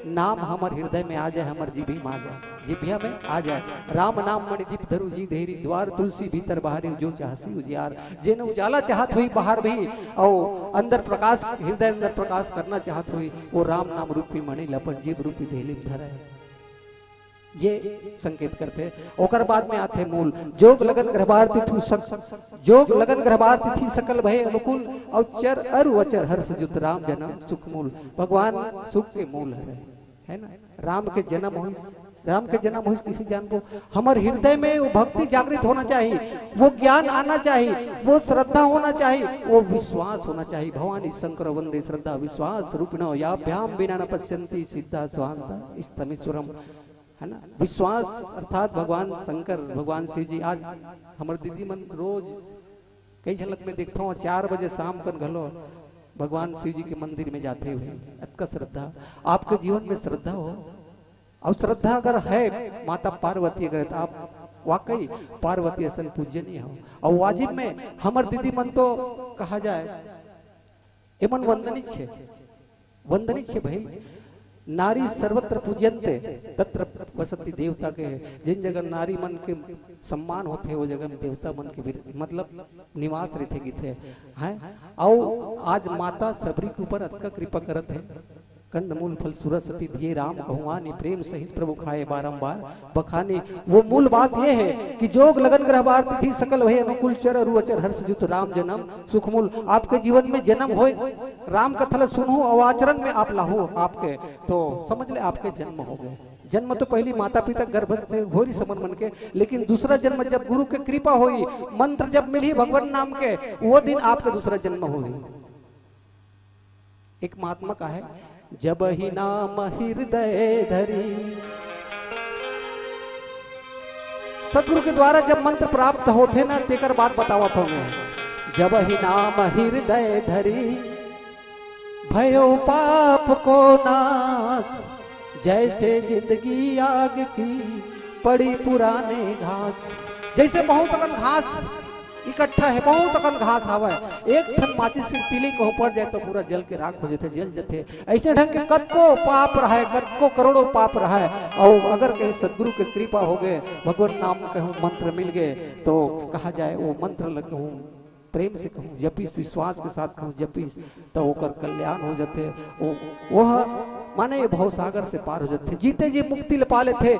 नाम हमर हृदय में आ जाए, हमर जीभी में आ जाए, जीभिया में आ जाए। राम नाम मणि दीप धरु जी धैरी, द्वार तुलसी भीतर बाहरी, जो चाहसी उजियार। जेन उजाला चाहत होही बाहर भी, अउ अंदर प्रकाश, हृदय अंदर प्रकाश करना चाहत होही, वो राम नाम रूपी मणि ल अपन जीभ रूपी देहली में धरे। ये संकेत करथे। ओकर बाद में आथे मूल, जोग लगन गृहबार तिथि सक-, जोग लगन गृहबार तिथि सकल भय अनुकूल, अउ चर अरु अचर हर्ष जुत राम जन्म सुख मूल। भगवान सुख के मूल हरे, है ना? राम के जन्म होइस, राम के जन्म होइस किसे जानबो? हमर हृदय में वो भक्ति जागृत होना चाहिए, वो ज्ञान आना चाहिए, वो श्रद्धा होना चाहिए, वो विश्वास होना चाहिए। भवानी शंकर वंदे श्रद्धा विश्वास रूपिणो याभ्याम विना न पश्यंती सिद्धा स्वांता स्तमेश्वरम। है ना? विश्वास अर्थात भगवान शंकर, भगवान शिव जी। आज हमर दीदी मन रोज कई झलक में देखता हूँ, चार बजे शाम कन घलो भगवान शिव जी के मंदिर में जाते हुए। अतका श्रद्धा, आपके जीवन में श्रद्धा हो, और श्रद्धा अगर है माता पार्वती अगर, तो आप वाकई पार्वती असन पूजनीय हो। और वाजिब में हमर दीदी मन तो कहा जाए, एमन वंदनीय छे, वंदनीय छे भाई। नारी सर्वत्र पूज्यंते तत्र वसती देवता के है। जिन जगह नारी मन के सम्मान होथे, वो जगह में देवता मन के भी, मतलब, निवास रहिथे, गिथे, हैं? अउ आज माता सबरी के ऊपर अतका कृपा करत है। कंदमूल फल सुरसति धिये राम कहवानी, प्रेम सहित प्रभु खाए बारंबार बखानी। वो मूल बात ये है कि जोग लगन गृहबार तिथि सकल भय अनुकूल चर अरु अचर हर्ष जुत राम जन्म सुख मूल। आपके जीवन में जन्म होए, राम कथा ला सुनहु अउ आचरण में आप लाहू आपके, तो समझ ले आपके जन्म हो गए। जन्म तो पहली माता पिता गर्भ से होरी समन मन के, लेकिन दूसरा जन्म जब गुरु के कृपा होई, मंत्र जब मिली भगवान नाम के, वो दिन आपके दूसरा जन्म होई। एक महात्मा का है, जब ही नाम हृदय धरी। सतगुरु के द्वारा जब मंत्र प्राप्त होथे ना, तेकर बात बतावत हूँ मैं। जब ही नाम हृदय धरी, भयो पाप को नाश, जैसे जिंदगी आग की पड़ी पुराने घास। जैसे बहुत अकन घास इकट्ठा है, बहुत अकन घास हवय, एक ठन माचिस के तीली कहूं पड़ जाए तो पूरा जल के राख हो जाथे, जल जाथे। ऐसे ढंग के कतको पाप रहय, कतको करोड़ों पाप रहय, और अगर कहीं सदगुरु के कृपा हो गए, भगवान नाम कहूं मंत्र मिल गए, तो कहा जाए वो मंत्र ल कहूं प्रेम से कहूं जपिस, विश्वास के साथ कहूं जपिस, तो ओकर कल्याण हो जाथे। वो, वह माने भवसागर से पार हो जाथे। जीते जी मुक्ति ल पा लेथे,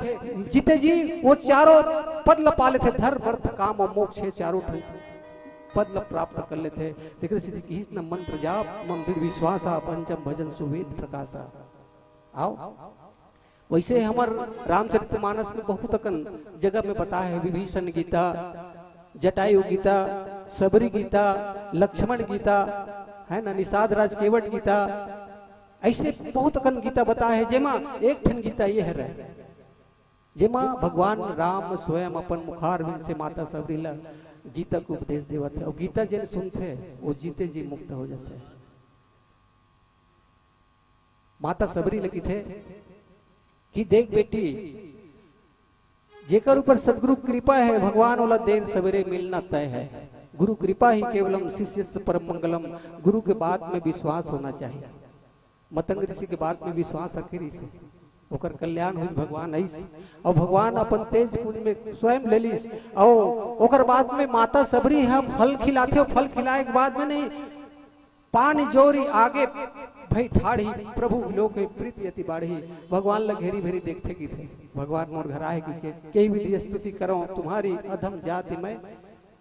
जीते जी वो चारों पद ल पा लेथे, धर्म अर्थ काम और मोक्ष, ये चारों ठन पद ल प्राप्त कर लेथे। तेकर सेती किहिस न मंत्र जाप मम दृढ़ विश्वासा, पंचम भजन सुवेद प्रकाशा। आओ, वैसे हमर रामचरितमानस में बहुत अकन जगह में बताए है, विभीषण गीता, जटायु गीता, सबरी गीता, लक्ष्मण गीता, है ना, निषाद राज केवट गीता, ऐसे बहुत अकन गीता बताए है, जेमा एक ठन गीता ये हरे, जेमा भगवान राम स्वयं अपन मुखारविंद से माता सबरी ला गीता के उपदेश देवत है, और गीता जेन सुनथे, वो जीते जी मुक्त हो जाथे। माता सबरी ल किथे कि देख बेटी, जेकर ऊपर सदगुरु कृपा है, भगवान ओला देर सवेरे मिलना तय है। गुरु कृपा ही केवलम शिष्यस्य परम मंगलम। गुरु के बात में विश्वास होना चाहिए। मतंग ऋषि के बात में विश्वास रखे रहिस, ओकर कल्याण होइस, भगवान आइस, और भगवान अपन तेज पुंज में स्वयं ले लिस, और ओकर बाद में माता सबरी ह फल खिलाथे, और फल खिलाए के बाद में नहीं, पानी जोरी आगे भई ठाढ़ी, प्रभु लोक में प्रीति अति बाढ़ी। भगवान ल घेरी भेरी देखथे किथे, भगवान मोर घर आए कि के, केही विधि स्तुति करो तुम्हारी, अधम जाति मैं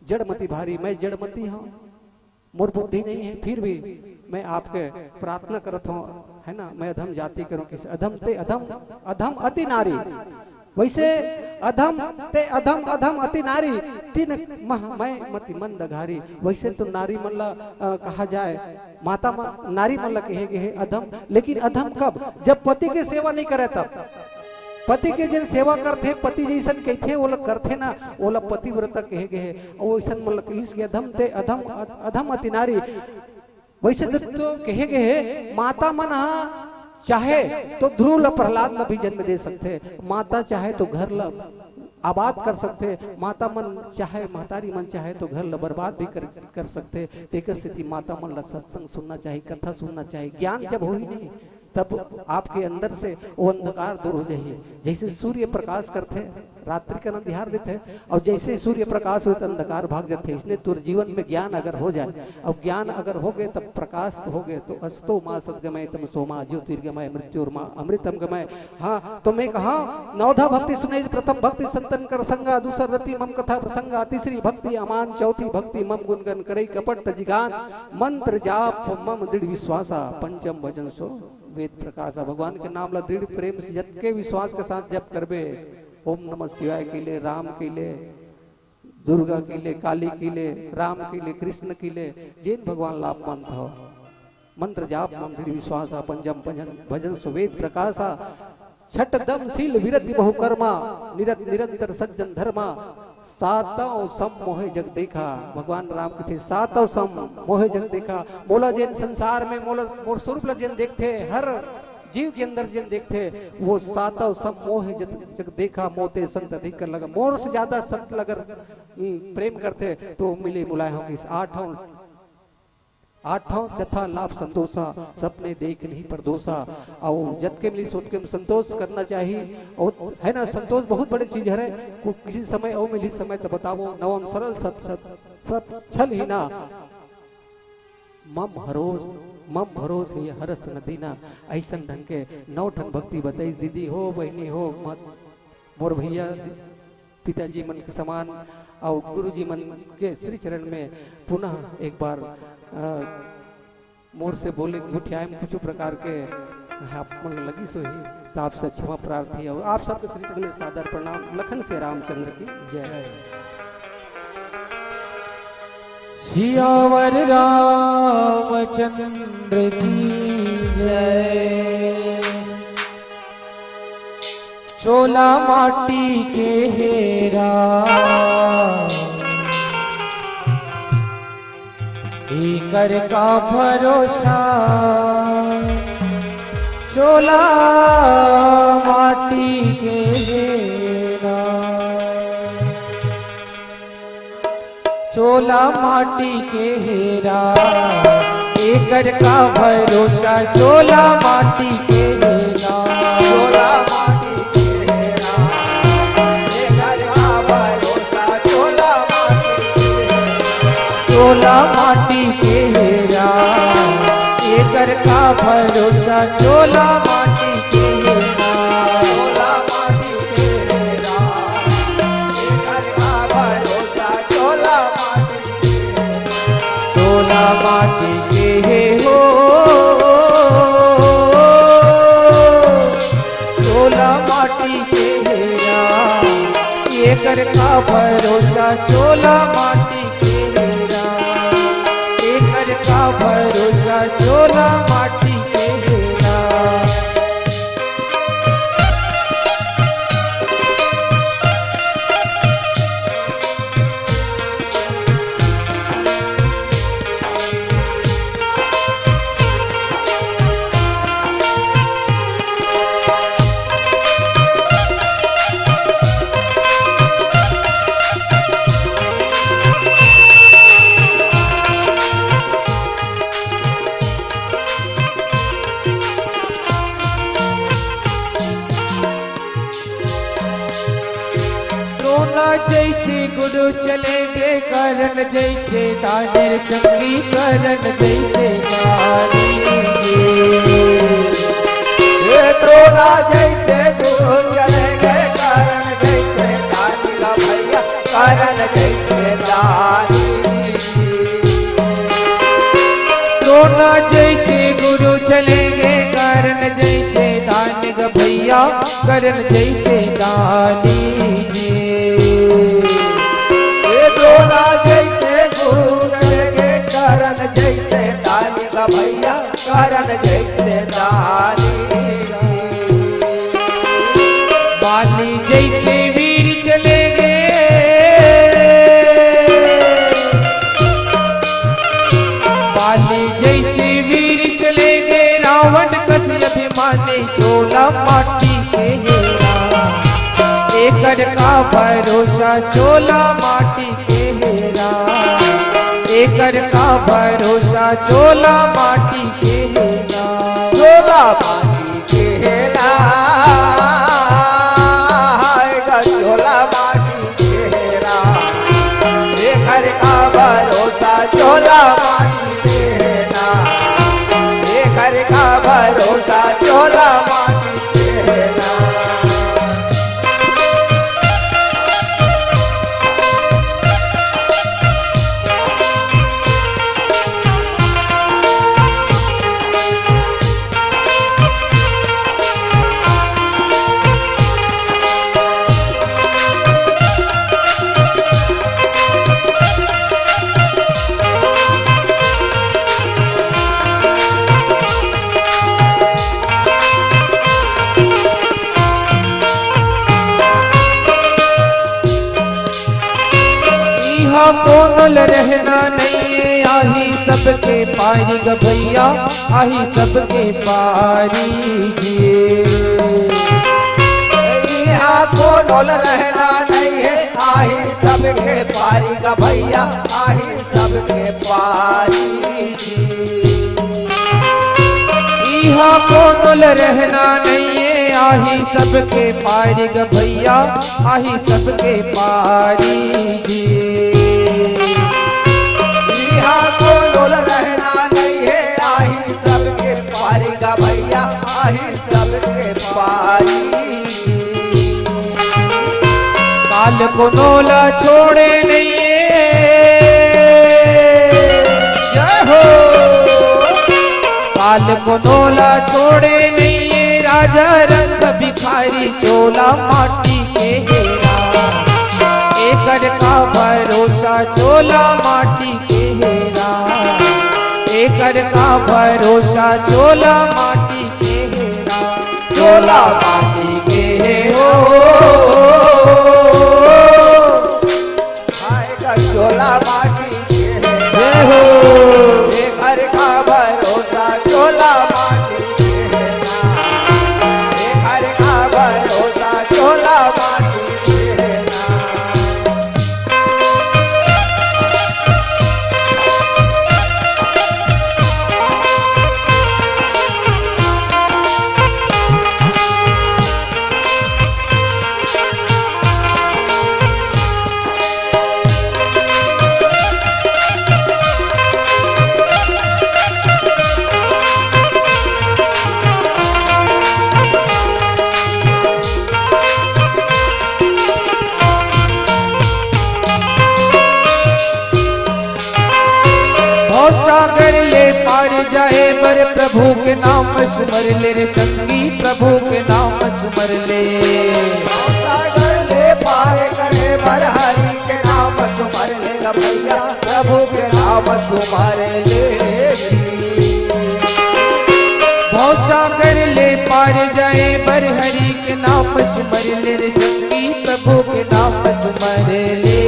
जड़मति भारी, मैं जड़मति हूँ, मोर बुद्धि नहीं है, फिर भी मैं आपके प्रार्थना करत हूँ, है ना, मैं अधम जाति करूँ किसे, अधम ते अधम, अधम अति नारी। वैसे अधम ते अधम, अधम अति नारी, तिन मह मैं मति मंद घारी। वैसे तो नारी मन ला, अ, कहा जाए, माता मन, नारी मन ला कहे गए है अधम, लेकिन अधम कब? जब पति के सेवा नहीं करे तब। पति के जेन सेवा करथे, पति जैसन कहिथे, ओला करथे ना, ओला पतिव्रता कहे गए है। और वैसन मन ला कहिस कि अधम ते अधम, अधम अति नारी। वैसे तो, तो कहे गए है, माता मन हा चाहे तो ध्रुव ल प्रहलाद ल भी जन्म दे सकथे, माता चाहे तो घर ल आबाद कर सकथे, माता मन चाहे, महतारी मन चाहे तो घर ल बर्बाद भी कर, कर सकथे। तेकर सेती माता मन ल सत्संग सुनना चाहिए, कथा सुनना चाहिए। ज्ञान जब होही नहीं, तब आपके अंदर से वो अंधकार दूर हो जाही। जैसे सूर्य प्रकाश करथे, रात्रि के अंधियार देथे, और जैसे सूर्य प्रकाश होथे, अंधकार भाग जाथे। इसने तोर जीवन में ज्ञान अगर हो जाए, और ज्ञान अगर हो गए, तब प्रकाश तो हो गए। तो अस्तो मा सद्गमय तमसो मा ज्योतिर्गमय मृत्युर्मा अमृतम गमय। हाँ, तो मैं कहा, नवधा भक्ति सुने, प्रथम भक्ति संतन कर संगा, दूसर रति मम कथा प्रसंगा, तीसरी भक्ति अमान, चौथी भक्ति मम गुणगन करई कपट जिगान, मंत्र जाप मम दृढ़ विश्वासा, पंचम भजन सो वेद प्रकाशा। भगवान के नाम ला दृढ़ प्रेम से जतके विश्वास के साथ जप करबे, ओम नमः शिवाय कइले, राम कइले, दुर्गा कइले, काली कइले, राम कइले, कृष्ण कइले, जेन भगवान ला आप मानत हो, मंत्र जाप मम दृढ़ विश्वासा, पंचम भजन, भजन सो वेद प्रकाशा, छठ दम शील विरति बहुकर्मा, निरत निरंतर सज्जन धर्मा, सातों सम मोहे जग देखा। भगवान राम कथे, सातों सम मोहे जग देखा। मोला जेन संसार में मोला, मोर स्वरूप ला जेन देखथे, हर जीव के अंदर जेन देखथे, वो सातों सम मोहे जग, जग देखा। मोते संत अधिक कर लगा, मोर से ज्यादा संत लगर, हम्म, प्रेम करथे, तो मिले मुलाय हो किस आठों आठों जथा लाभ संतोषा, सपने देख नहीं परदोषा। अउ जतके मिलिस ओतके में संतोष करना चाही। अउ है ना, संतोष बहुत बड़े चीज हरे। को-, किसी समय अउ मिलिस समय तो बतावो, नवम सरल सत, सत, सत छल ही ना। मम हरोस, मम भरोस हे हरस न दीना। अइसन ढंग के नौ ठन भक्ति बताइस दीदी हो, बहिनी हो, मत, मोर भैया, पिताजी मन के समान अउ गुरुजी मन के श्री चरण में पुनः एक बार, अ, मोर से बोले गोठियाए में कुछ प्रकार के आप मन लगिस होही, त आप से क्षमा प्रार्थी अउ आप सबके श्री चरण में सादर प्रणाम। लखन से रामचंद्र की जय। सियावर रामचंद्र की जय। चोला माटी के हेरा, एकर का भरोसा। चोला माटी के हेरा, चोला माटी के हेरा, एकर का भरोसा। चोला माटी के हेरा, चोला माटी के हेरा, एकर का भरोसा। चोला माटी के हेरा, चोला माटी के हेरा, एकर का भरोसा। चोला माटी के हेरा, चोला माटी के हेरा, एकर का भरोसा। चोला माटी के हेरा, चोला माटी के हे हो, चोला माटी के हेरा, एकर का भरोसा। चोला माटी के हेरा, एकर का भरोसा। चोला माटी के हेरा। द्रोणा जैसे गुरु चले गे, कर्ण जैसे दानर संगी, कर्ण जैसे दानी। हे द्रोणा जैसे गुरु चले गे, कर्ण जैसे दानी गा भैया, कर्ण जैसे दानी। द्रोणा जैसे गुरु चले गे, कर्ण जैसे दानी गा भैया, कर्ण जैसे दानी जी। हे द्रोणा जैसे गुरु चले गे, कर्ण जैसे दानी गा भैया, कर्ण जैसे दानी। बाली जैसे वीर चले गे, बाली जैसे वीर चले गे, रावण कस अभिमानी। चोला माटी के हेरा, एकर का भरोसा। चोला माटी के हेरा, एकर का भरोसा। चोला माटी के हेरा, चोला माटी हा कोनो ल रहना नइये, आही सबके पारी ग भैया, आही सबके पारी जी। इहाँ कोनो ल रहना नइये, आही सबके पारी ग भैया, आही सबके पारी जी। इहाँ कोनो ल रहना नइये, आही सबके पारी ग भैया, आही सबके पारी जी। इहाँ कोनो ल रहना नइये, आही सबके पारी ग भैया, आही सबके पारी जी। काल कोनो ला छोड़े नइये। जय हो। काल कोनो ला छोड़े नइये, राजा रंग भिखारी चोला माटी के हेरा। एकर का भरोसा चोला माटी के हेरा। एकर का भरोसा चोला माटी के हेरा। चोला माटी के हे हो। हाय ग चोला माटी के हे। जय हो। ए घर का भरोसा चोला माटी के हे ना। ए घर का भरोसा चोला माटी के हे ना। भव सागर ले पार जाए बर प्रभु के नाम सुमर ले रे संगी, प्रभु के नाम सुमर ले। भव सागर ले पार करे बर हरि के नाम सुमर ले रे भैया, प्रभु के नाम सुमर ले। भव सागर ले पार जाए बर हरि के नाम सुमर ले रे संगी, प्रभु के नाम सुमर ले।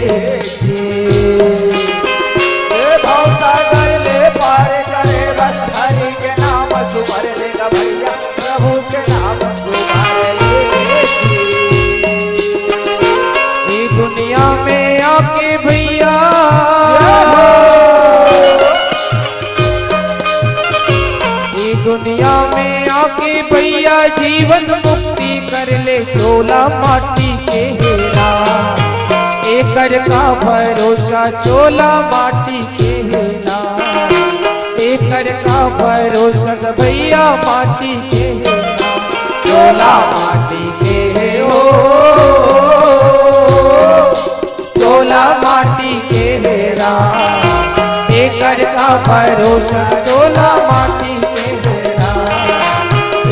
ए भव सागर ले पार करे बर हरि के नाम सुमर ले गा भैया, प्रभु के नाम सुमर ले। ये दुनिया में आके भैया, ये दुनिया में आके भैया जीवन मुक्ति कर ले, चोला माटी के हेरा। एकर का भरोसा चोला माटी के हेरा। एकर का भरोसा ग भैया माटी के हेरा। चोला माटी के हे हो। चोला माटी के हेरा। एकर का भरोसा चोला माटी के हेरा।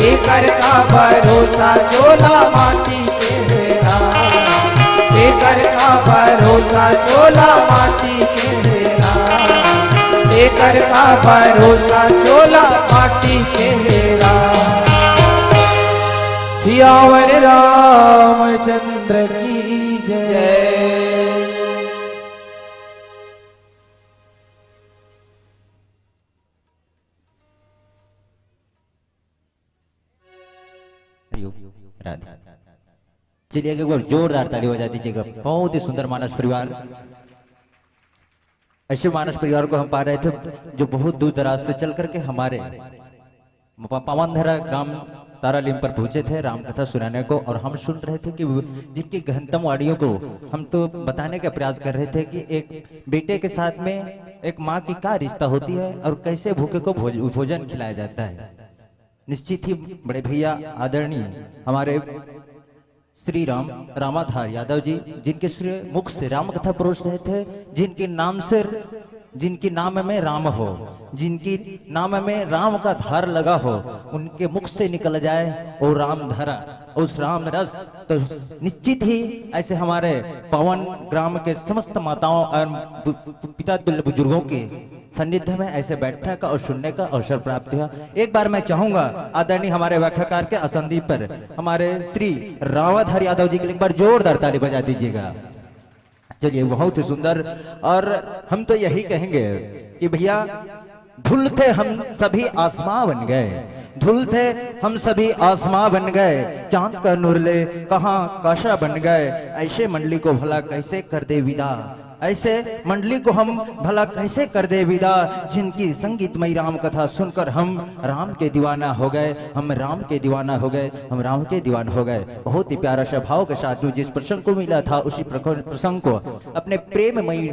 एकर का भरोसा चोला माटी के हेरा। एकर का भरोसा चोला माटी के हेरा। एकर का भरोसा चोला माटी के हेरा। सियावर रामचंद्र की जय। हरिओम। राधे। चलिए, एक बार जोरदार ताली बजा दीजिएगा। बहुत ही सुंदर मानस परिवार, ऐसे मानस परिवार को हम पा रहे थे जो बहुत दूर दराज से चल करके हमारे प-, पावन धरा ग्राम तारालीम पर पहुंचे थे राम कथा सुनाने को, और हम सुन रहे थे कि वो, जिनकी गहनतम वाणियों को हम तो बताने का प्रयास कर रहे थे कि एक बेटे के साथ में एक माँ की क्या रिश्ता होती है और कैसे भूखे को भोज-, भोजन खिलाया जाता है। निश्चित ही बड़े भैया आदरणीय हमारे श्री राम रामाधार यादव जी, जिनके श्री मुख से राम कथा परोस रहे थे, जिनके नाम से, जिनके नाम में राम हो, जिनकी नाम में राम का धार लगा हो, उनके मुख से निकल जाए वो राम धारा, उस राम रस, तो निश्चित ही ऐसे हमारे पावन ग्राम के समस्त माताओं और बु-, पिता तुल्य बुजुर्गों के सानिध्य में ऐसे बैठने का और सुनने का अवसर प्राप्त हुआ। एक बार मैं चाहूंगा आदरणीय हमारे व्याख्याकार के आसन पर हमारे श्री रामाधार यादव जी के लिए एक बार जोरदार ताली बजा दीजिएगा। चलिए, बहुत ही सुंदर। और हम तो यही कहेंगे कि भैया, धूल थे हम सभी आसमां बन गए, धूल थे हम सभी आसमां बन गए, चांद का नूर ले कहां काशा बन गए। ऐसे मंडली को भला कैसे कर दे विदा, ऐसे मंडली को हम भला कैसे कर दे विदा, जिनकी संगीतमयी राम कथा सुनकर हम राम के दीवाना हो गए, हम राम के दीवाना हो गए, हम राम के दीवाना हो गए। बहुत ही प्यारा सा भाव के साथ में जिस प्रसंग को मिला था, उसी प्रख-, प्रसंग को, अपने प्रेममयी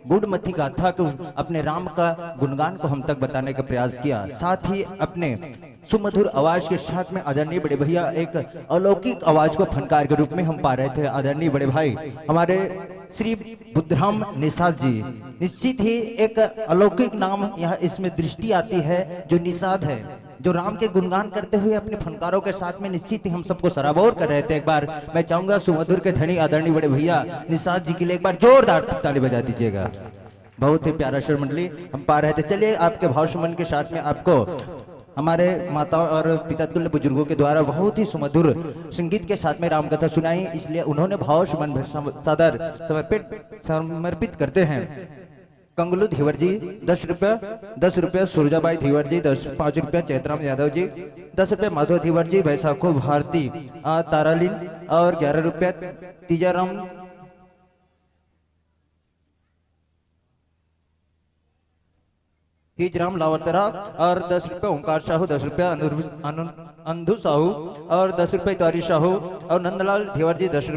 गुणमती गाथा को, अपने राम का गुणगान को हम तक बताने का प्रयास किया। साथ ही अपने सुमधुर आवाज के साथ में आदरणीय बड़े भैया एक अलौकिक आवाज को फनकार के रूप में हम पा रहे थे। आदरणीय बड़े भाई हमारे श्री बुद्धराम निषाद जी, निश्चित ही एक अलौकिक नाम यहाँ इसमें दृष्टि आती है, जो निषाद है, जो राम के गुणगान करते हुए अपने फनकारों के साथ में निश्चित ही हम सबको सराबोर कर रहे थे। एक बार मैं चाहूंगा सुमधुर के धनी आदरणीय बड़े भैया निषाद जी के लिए एक बार जोरदार ताली बजा दीजिएगा। बहुत ही प्यारा सुर मंडली हम पा रहे थे। चलिए, आपके भाव सुमन के साथ में आपको हमारे माता और पिता तुल्य बुजुर्गों के द्वारा बहुत ही सुमधुर संगीत के साथ में रामकथा सुनाई, इसलिए उन्होंने भाव सुमन भर सम-, सादर समर्पित, समर्पित करते हैं। कंगलू धीवर जी, दस रुपया, दस रुपया सुरजाबाई धीवर जी, दस, पाँच रुपया चैतराम यादव जी, दस रुपया माधव धीवर जी, बैसाखो भारती, आ, तारालीन, और ग्यारह रुपया तीजाराम, तीजराम लावरतरा, और दस रुपया ओंकार साहू, दस रुपया अनु-, अनु-, अंधु साहू, और दस रुपया इतवारी साहू, और नंदलाल धीवर जी, दस रुपया